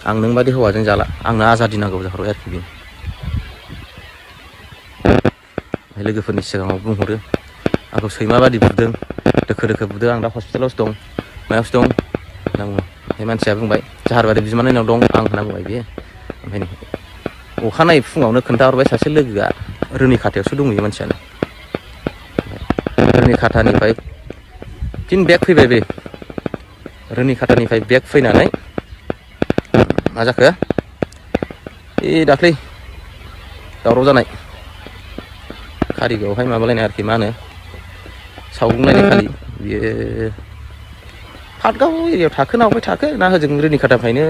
आं नों बादि हौवाजों जाला आंनो आजादि नांगौ जाहरबाय आरोखि बे लोगोफोरनि सिगाङाव बुंहरो आंखौ सैमा बादि बुदों दोखो दोखो बुदों आं दा हस्पिटालावसो दं मायावसो दं होनना बुङो बे मानसिया बुंबाय जाहारबारि बिमानैनाव दं आं होनना बुंबाय बियो ओमफ्राय अखानायै फुङावनो खोन्थाहरबाय सासे लोगोआ रुनिखाथायावसो दंहैयो मानसियानो रुनिखाथानिफ्राय फिन बेक फैबाय बे रुनिखाथानिफ्राय बेक फैनानै मा जाखो दाख्लै दावराव जानाय कारिगावआवहाय माबालायनाय आरोखि मा होनो सावग्लुंलायनाय खालि बियो पाटगाव एरियायाव थाखो ना अबेहाय थाखो ना होजों रुनिखाथानिफ्रायनो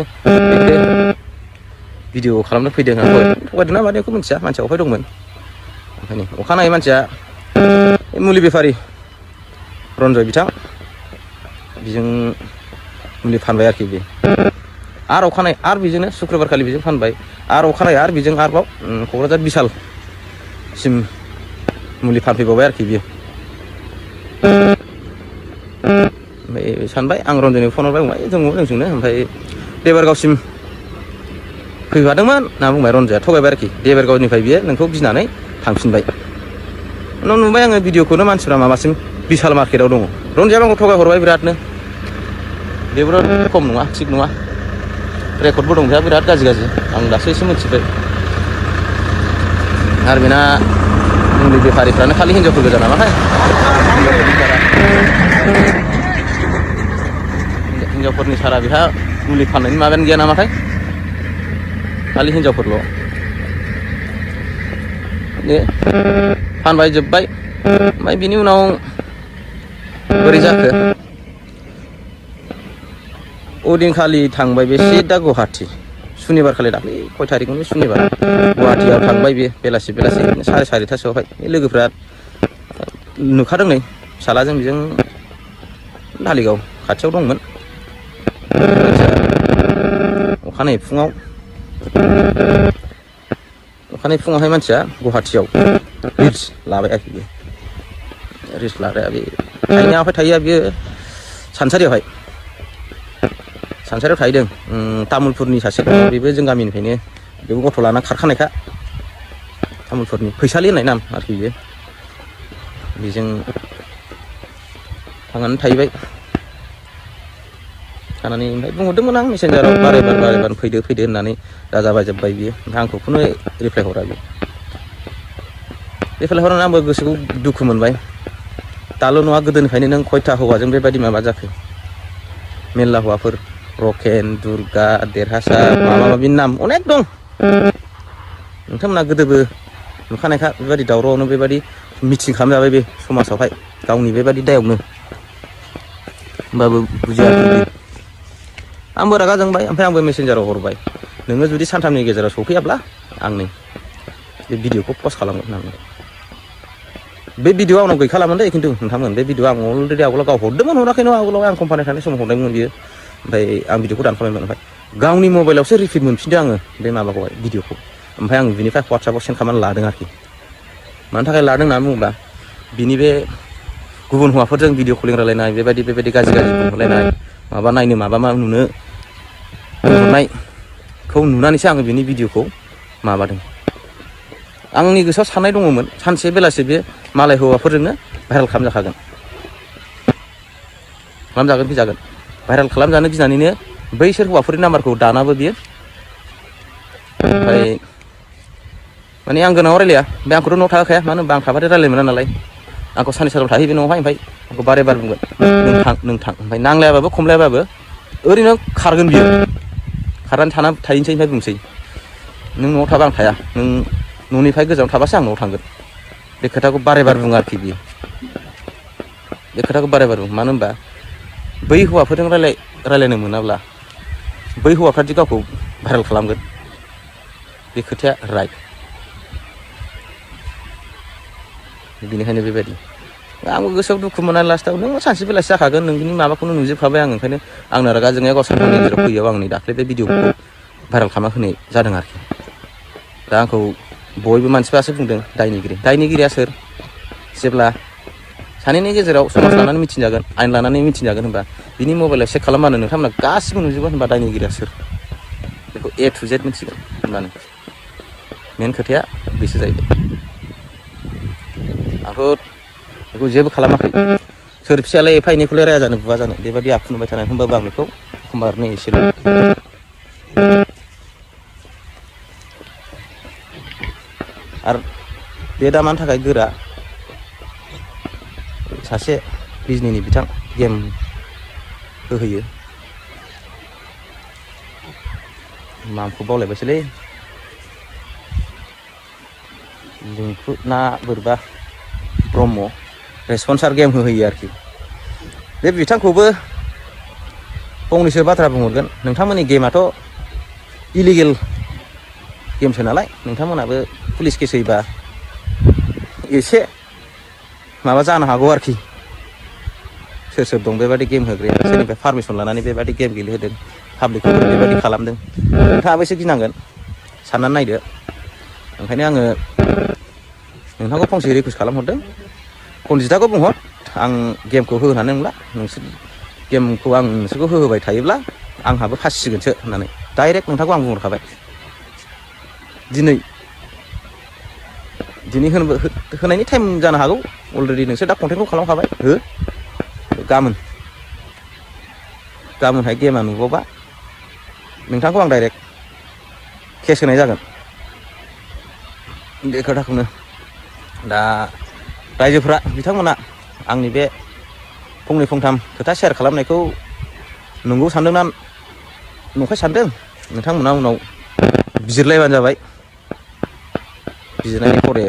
भिडिअ खालामनो फैदों आं थगायदों ना मादैखौ मिथिया मानसिया अबेहाय दंमोन ओंखायनो अखानायै मानसिया मुलि बेफारि रन्जय बिथां बिजों मुलि फानबाय आरोखि बे आरो अखानायै आरो बेजोंनो सुक्रुबार खालि बेजों फानबाय आरो अखानायै आरो बेजों आरोबाव क'क्राझार बिसालसिम मुलि फानफैबावबाय आरोखि बियो ओमफ्राय सानबाय आं रन्जयनो फन हरबाय बुंबाय दङ जोंजोंनो ओमफ्राय देबोरगावसिम फैफादोंमोन होनना बुंबाय रन्जयआ थगायबाय आरोखि देबोरगावनिफ्राय बियो नोंखौ गिनानै थांफिनबाय उनाव नुबाय आङो भिडिअखौनो मानसिफ्रा माबासिम बिसाल मार्केटआव दङ रन्जयआ आंखौ थगायहरबाय बिरादनो बेबो खम नङा थिग नङा रेकर्डबो दं बेहा बिराद गाज्रि आं दासो एसे मिथिबाय आरो बेना मुलि बेफारिफ्रानो खालि हिनजावफोर गोजा नामाथाय हिनजावफोरनि सारा बेहा मुलि फाननायनि माबायानो गैया नामाथाय खालि हिनजावफोरल' फानबाय जोब्बाय ओमफ्राय बिनि उनाव बोरै जाखो ओदिनखालि थांबाय बे सिदा गुवाहाटि सुनिबार खालि दाख्लै खय थारिखमोन बे सुनिबार गुवाहाटियाव थांबाय बे बेलासि 4:30टासोआवहाय लोगोफ्रा नुखादों नै फिसालाजों बेजों धालिगाव खाथियाव दंमोन अखानायै फुङावहाय मानसिया गुवाहाटियाव रिल्स लाबाय आरोखि बे रिल्स लाग्राया बे थाहैनायावहाय थाहैया बियो सानसारियाव थाहैदों तामुलपुरनि सासे बेबो जों गामिनिफ्रायनो बेबो गथ' लाना खारखानायखा तामुलपुरनि फैसालि होननाय नाम आरोखि बियो बेजों थांनानै थाहैबाय थानानै ओमफ्राय बुंहरदोंमोन आं मेसेन्जाराव बारायबार फैदो होननानै जाजाबाजोब्बाय बियो ओमफ्राय आंखौ खुनु रिप्लाय हरा बियो रिप्लाय हरनानै आंबो गोसोखौ दुखु मोनबाय दाल' नङा गोदोनिफ्रायनो नों खयथा हौवाजों बेबायदि माबा जाखो मेरला हौवाफोर रकेन दुर्गा देरहासार माबा माबि नाम अनेक दं नोंथांमोना गोदोबो नुखानायखा बेबायदि दावरावआवनो बेबायदि मिटिं खालामजाबाय बे समाजावहाय गावनि बेबायदि दायावनो होमबाबो बुजियाखै आंबो रागा जोंबाय ओमफ्राय आंबो मेसेन्जाराव हरबाय नोङो जुदि सानथामनि गेजेराव सफैयाब्ला आं नै बे भिडिअखौ पस्ट खालामगोन होननानै बे भिडिअ आंनाव गैखालामोन दे खिन्थु नोंथांमोन बे भिडिअ आं अलरेडि आवगोलाव गाव हरदोंमोन हराखै नङा आवगोलाव आं कम्पानियाव थानाय समाव हरदोंमोन बियो ओमफ्राय आं भिडिअखौ दानखालामबाय ओमफ्राय गावनि मबाइलावसो रिपिट मोनफिनदों आङो बे माबाखौहाय भिडिअखौ ओमफ्राय आं बिनिफ्राय वाट्सएपआव सेन्ड खालामनानै लादों आरोखि मानि थाखाय लादों होननानै बुङोब्ला बिनि बे गुबुन हौवाफोरजों भिडिअ कलिं रायलायनाय बेबायदि गाज्रि बुंहरलायनाय माबा नायनो माबा मा नुनो बुंहरनायखौ नुनानैसो आङो बिनि भिडिअखौ माबादों आंनि गोसोआव साननाय दङमोन सानसे बेलासि बे मालाय हौवाफोरजोंनो भाइरेल खालामजागोन फैजागोन भाइरेल खालामजानो गिनानैनो बैसोर हौवाफोरनि नाम्बारखौ दानाबो बियो ओमफ्राय माने आं गोनाङाव रायलाया बे आंखौथ' न'आव थाहोखाया मानो होनबा आं थाबाथाय रायलायनो मोना नालाय आंखौ साननै सानथाम थाहैबाय न'आवहाय ओमफ्राय आंखौ बारे बुंगोन नों थां ओमफ्राय नांलायाबाबो खमलायाबाबो ओरैनो खारगोन बियो खारनानै थाहैनोसै ओमफ्राय बुंसै नों न'आव थाबा आं थाया नों न'निफ्राय गोजानाव थाबासो आं न'आव थांगोन बे खोथाखौ बारे बुङो आरोखि बियो बे खोथाखौ बारे बुङो मानो होनबा बै हौवाफोरजों रायलायनो मोनाब्ला बै हौवाफ्रादि गावखौ भाइरेल खालामगोन बे खोथाया राइट बेनिखायनो बेबायदि आंबो गोसोआव दुखु मोननानै लास्टआव नों सानसे बेलासि जाखागोन नोंनि माबाखौनो नुजोबखाबाय आं ओंखायनो आंनो रागा जोंनाया गाव सानथामनि गेजेराव फैयाव आंनि दाख्लै बे भिडिअखौ भाइरेल खालामना होनाय जादों आरोखि दा आंखौ बयबो मानसिफ्रासो बुंदों दायनिगिरिया सोर जेब्ला सानैनि गेजेराव समाज लानानै मिथिजागोन आयेन लानानै मिथिजागोन होनबा बिनि मबाइलाव चेक खालामबानो नोंथांमोना गासिबो नुजोबगोन होनबा दायनिगिरिया सोर बेखौ A to Z मिथिगोन होनबानो मेन खोथाया बेसो जाहैबाय। आंथ' बेखौ जेबो खालामाखै सोर फिसायालाय एफा एनैखौलाय राया जानो बुवा जानो बेबायदि आखु नुबाय थानाय होनबाबो आं बेखौ एखमबा ओरैनो एसेल' आरो बे दा मानि थाखाय गोरा सासे बिजनिनि बिथां गेम होहोयो नामखौ बावलायबायसोलै जोंखु ना बोरैबा ब्रह्म रेसपन्सार गेम होहोयो आरोखि बे बिथांखौबो फंनैसो बाथ्रा बुंहरगोन नोंथांमोननि गेमाथ' इलिगेल गेमसो नालाय नोंथांमोनाबो पुलिस केस होयोबा एसे माबा जानो हागौ आरोखि सोर सोर दं बेबायदि गेम होग्राया सोरनिफ्राय पारमिसन लानानै बेबायदि गेम गेलेहोदों पाब्लिकखौ बेबायदि खालामदों नोंथाङाबो एसे गिनांगोन साननानै नायदो ओंखायनो आङो नोंथांखौ फंसे रिकुवेस्ट खालामहरदों कनजिताखौ बुंहर आं गेमखौ होनानै नंला नोंसोर गेमखौ आं नोंसोरखौ होहोबाय थायोब्ला आंहाबो फासिसिगोनसो होननानै डाइरेक्ट नोंथांखौ आं बुंहरखाबाय दिनै होनायनि टाइम जानो हागौ अलरेडि नोंसोर दा कन्टेन्टखौ खालामखाबाय हो गाबोनहाय गेमा नुबावबा नोंथांखौ आं डाइरेक्ट केस होनाय जागोन बे खोथाखौनो दा रायजोफ्रा बिथांमोना आंनि बे फंनै फंथाम खोथा शेयार खालामनायखौ नंगौ सानदोंना नंखाय सानदों नोंथांमोना उनाव बिजिरलायबानो जाबाय बिजिरनायनि फरे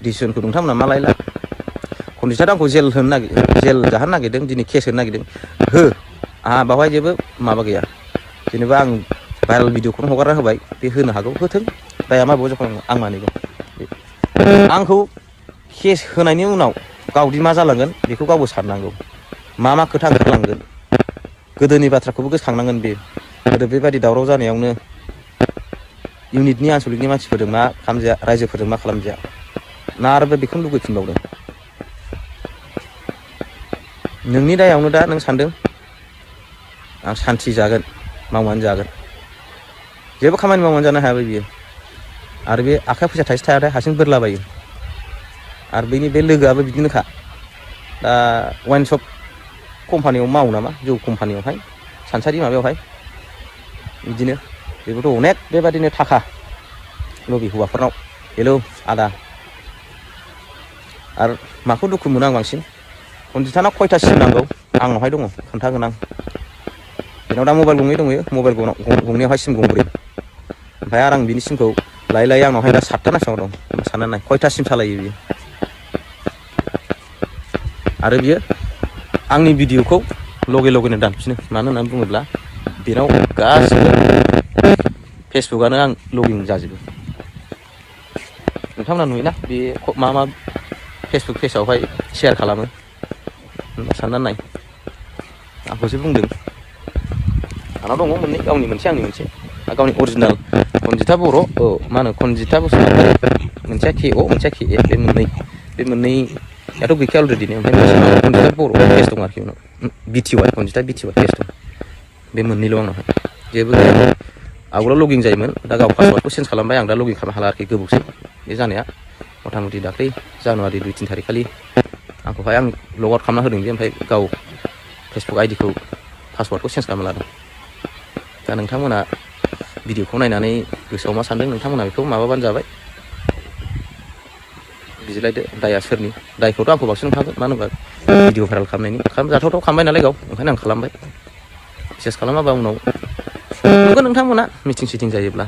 डिसिसनखौ नोंथांमोना मा लायला कनजिता आंखौ जेल जाहोनो नागिरदों दिनै केस होनो नागिरदों हो आंहा बावहाय जेबो माबा गैया जेनेबा आं भाइरेल भिडिअखौनो हगारना होबाय बे होनो हागौ होथों दाया मा बावजों आं मानिगोन आंखौ केस होनायनि उनाव गावदि मा जालांगोन बेखौ गावबो साननांगौ मा खोथा ओंखारलांगोन गोदोनि बाथ्राखौबो गोसोखांनांगोन बे गोदो बेबायदि दावराव जानायावनो इउनिटनि आनसलिकनि मानसिफोरजों मा खालामजाया रायजोफोरजों मा खालामजाया ना आरो बेखौनो लुगैफिनबावदों नोंनि दायावनो दा नों सानदों आं सान्थि जागोन मावनानै जागोन जेबो खामानि मावनानै जानो हायाबो बियो आरो बे आखाइ फैसा थाइसे थायाथाय हारसिं बोरलाबायो आरो बैनि बे लोगोआबो बिदिनोखा दा वाइन शप कम्पानियाव मावो नामा जौ कम्पानियावहाय सानसारि माबायावहाय बिदिनो बेबोथ' अनेक बेबादिनो थाखा लबि हौवाफोरनाव हेलौ आदा आरो माखौ दुखु मोनो आं बांसिन कनजिताना खयथा सिम नांगौ आंनावहाय दङ खोन्थागोन आं बेनाव दा मबाइल गंनै दंयो मबाइल गंनैयावहाय सिम गंब्रै ओमफ्राय आरो आं बिनि सिमखौ लायै आंनावहाय दा 7था नांसिनाव दं साननानै नाय खयथा सिम सालायो बियो आरो बियो आंनि भिडिअखौ लगेनो दानफिनो मानो होननानै बुङोब्ला बेनाव गासिबो फेसबुकआनो आं लगइन जाजोबो नोंथांमोना नुयोना बे मा फेसबुक पेजआवहाय शेयार खालामो साननानै नाय आंखौसो बुंदों आंनाव दङ मोननै गावनि मोनसे आंनि मोनसे गावनि अरिजिनेल कनजिता बर' मा होनो कनजिता बसुमतारी मोनसेया KO मोनसेया KA बे मोननैयाथ' गैखाया अलरेडि ओमफ्राय मोनसे कनजिता बर' पेज दं आरोखि उनाव BTY कनजिता BTY पेज दं बे मोननैल' आंनावहाय जेबो आवगोलाव लगइन जायोमोन दा गाव पासवार्डखौ चेन्ज खालामबाय आं दा लगइन खालामनो हाला आरोखि गोबावसै बे जानाया मथा मथि दाख्लै जानुवारि 2-3 थारिख खालि आंखौहाय आं लग आउट खालामना होदों जे ओमफ्राय गाव फेसबुक आइडिखौ पासवार्डखौ चेन्ज खालामना लादों दा नोंथांमोना भिडिअखौ नायनानै गोसोआव मा सानदों नोंथांमोना बेखौ माबाबानो जाबाय बिजिरलायदो दाया सोरनि दायखौथ' आंखौ बांसिन ओंखारगोन मानो होनबा भिडिअ भाइरेल खालामनायनि जाथावथाव खालामबाय नालाय गाव ओंखायनो आं खालामबाय बिसेस खालामाबा उनाव नुगोन नोंथांमोना मिटिं जायोब्ला